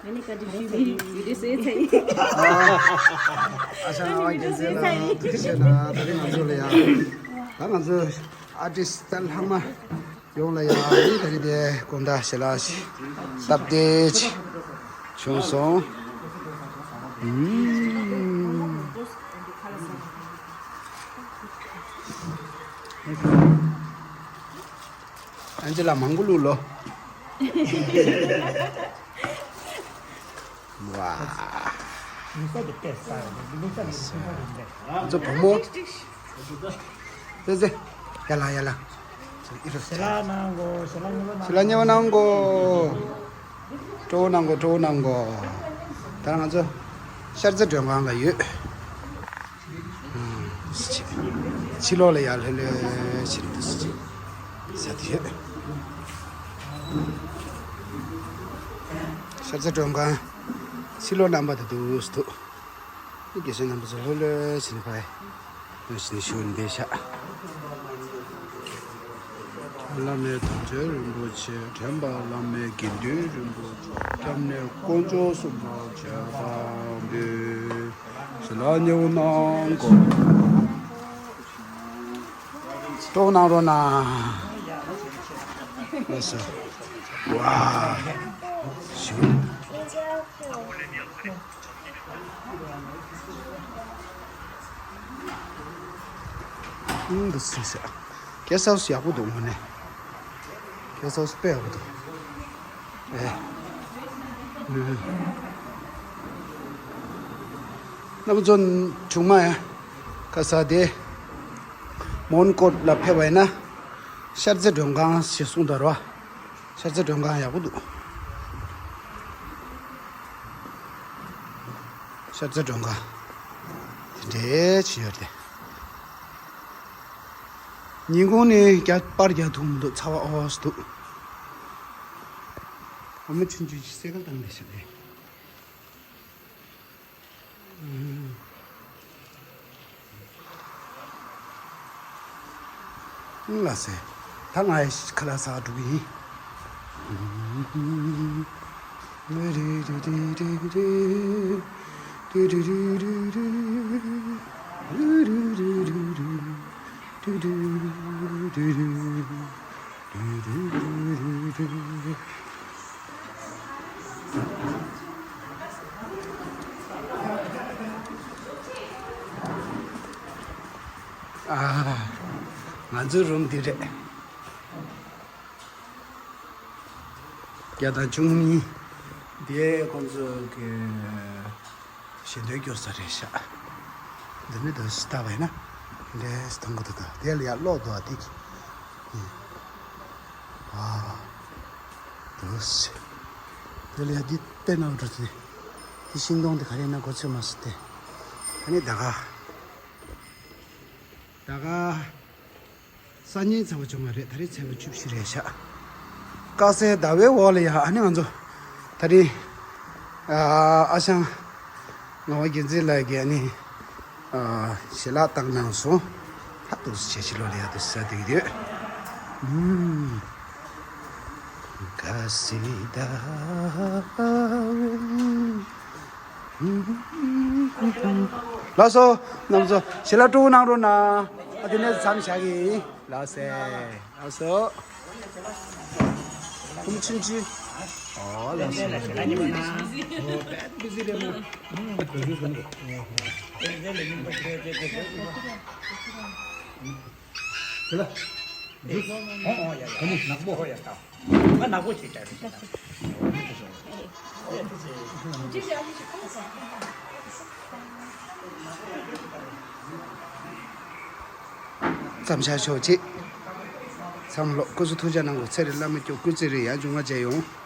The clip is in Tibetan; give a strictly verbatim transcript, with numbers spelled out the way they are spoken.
ཨ་ནི་བཀའ་དྲིན་ཆེ། བི་ཌིའོ་བཟོས་ཚར་ཡིན། ཨ་ཨ་ཞང་ངག་དབང་རྒྱལ་མཚན་ལགས་ཐུགས་རྗེ་ཆེ་གནང་། ད་རིང་ང་ཚོ་ལ་ཡ། ད་ང་ཚོ་ཨར་ཊིསི་ཊི་ད་ལྷག་མ་ཡོངས་ལ་ཡ། ད་རིང་དེ་དགོང་དག་ཞལ་ལག་ཞིག་སྟབས་བདེ་ཅིག་བྱུང་སོང་། ཨུམ། ཨན་ཇི་ལ་མང་པོ་བླུགས་ལོ། ཝ། ང་ཚོ་བུ་མོ། ཙེ་ཙེ། ཡ་ལ་ཡ་ལ། ཞལ་ལག་གནང་གོ། ཞལ་ལག་མཉེས་པོ་གནང་གོ། སྤྲོ་བོ་གནང་གོ། སྤྲོ་བོ་གནང་གོ། ད་ང་ཚོ་ཤར་རྩེ་མགྲོན་ཁང་ལ་ཡོད། ཕྱི་ལོགས་ལ་ཡར་ལྷོད་ལྷོད་བྱེད་འདུག་ཟེར་དེ་ཡོད། ཤར་རྩེ་མགྲོན་ཁང་ཕྱི་ལོགས་རྣམ་པ་དེ་འདུག་འདུག་དགེ་བཤེས་རྣམ་པ་ཚོ་ལྷོད་ལྷོད་བྱེད་ནས་ཕར་ཡོང་བཞིན་ཞུ་འདི་ཤག་བླ་མེད་དམ་ཆོས་རིན་པོ་ཆེ། དྲན་པ་བླ་མེད་དགེ་འདུན་རིན་པོ་ཆེ། སྐྱབས་གནས་དཀོན་མཆོག་གསུམ་ལ་མཆོད་པ་འབུལ། ཞལ་ལག་མཉེས་པོ་གནང་གོ། སྤྲོ་གནང་རོགས་གནང་། ལགས་སོ། ཝ། ཞུ། ཨུམ། འདུག་སེ་སེ། གེ་སར་ཧའུ་སི་ཡག་པོ་འདུག་དངོས་གནས། གེ་སར་ཧའུ་སི་དཔེ་ཡག་པོ་འདུག་ཨེ། ཨུམ། རྣམ་པ་ཚོ་ཆུང་མ་ཡ། ཁ་ས་དེ། མོན་གྷོ་ལ་ཕེབས་པ་ཡིན་ན། ཤར་རྩེ་མགྲོན་ཁང་ཞེས་གསུངས་དར་བ། ཤར་རྩེ་མགྲོན་ཁང་ཡག་པོ་འདུག་ཤར་རྩེ་མགྲོན་ཁང་། དེ་འདྲའི་ཆེ་ཡོད་རེད། ཉིན་གུང་ནས་བརྒྱ་པར་རྒྱག་ཐུབ་མི་འདུག་ཚ་བ་ཨོ་ཙམ་འདུག་འོ་མ་ཆུང་ཆུང་ཅིག་སེ་གལ་བཏང་ནས་བཞག་རེད། ལགས་སེ། ད་ང་ཡི་ཁ་ལག་ཟ་འགྲོ་གི་ཡིན། ཨ། ང་ཚོའི་རུམ་འདི་རེད། བརྒྱ་དང་བཅུ་གཉིས། འདི་ཁོང་ཚོ་གི་ཞལ་འདོན་སྐྱོར་ས་རེད་ཤག་འདི་ནི་འདི་ལྟ་བ་ཡིན་ན། འདྲེས་མཐོང་གི་འདུག་ད་དེ་ལ་ཡར་ཀློག་འདུག་ཨ་དེ་གི། ཨ། འདུག་སེ། དེ་ལ་ཡར་འདི་བལྟས་ན་འགྲོ་དེ། འདི་ཤིང་སྡོང་དེ་ག་རེ་ཡིན་ན་གོ་ཚོད་མ་སོང་སྟེ། ཨ་ནི་ད་ག་ད་ག་སང་ཉིན་ཚེས་པ་བཅོ་ལྔ་རེད། ད་རེས་ཚེས་པ་བཅུ་བཞི་རེད་ཤག་དཀར་གསལ་ཟླ་བའི་འོག་ལ་ཡ། ཨ་ནི་ང་ཚོ་ད་རེས་ཨ་ཨ་ཞང་ངག་དབང་རྒྱལ་མཚན་ལགས་ཀྱིས་ཨ་ནི་ཨ་ཞལ་ལག་བཏང་གནང་སོང་། ཧ་ཏོག་ཙམ་བྱས་ཕྱི་ལོགས་ལ་ཡ་དུ་ཟ་བསྡད་ཀྱི་ཡོད། ཨུམ། དཀར་གསལ་ཟླ་བའི། ལགས་སོ། རྣམ་པ་ཚོ་ཞལ་ལག་སྤྲོ་པོ་གནང་རོགས་གནང་། ཨ་དེ་ནས་མཚམས་བཞག་གི་ཡིན། ལགས་སེ། ལགས་སོ། ཐུང་ཆུང་ཆུ། ཨོ་ལགས་སོ། ལགས་སོ། དེ་ལ། ཨོ་ཨོ་ཡ་ཡ། ཨ་ནི་ནག་པོ། ཨོ་ཡ་ད། ང་ནག་པོ་ཅིག་སྤྲད་རེད་ཟེར་ན། མཚམས་བཞག་ཆོག་ཅིག་མཚམས་ལོག་སྐུ་གཟུགས་ཐུགས་ཅག་གནང་དགོས། ཚེ་རིང་བླ་མ་སྐྱོབ། སྐུ་ཚེ་རིང་། ཡང་བྱུང་བ་མཇལ་ཡོང་།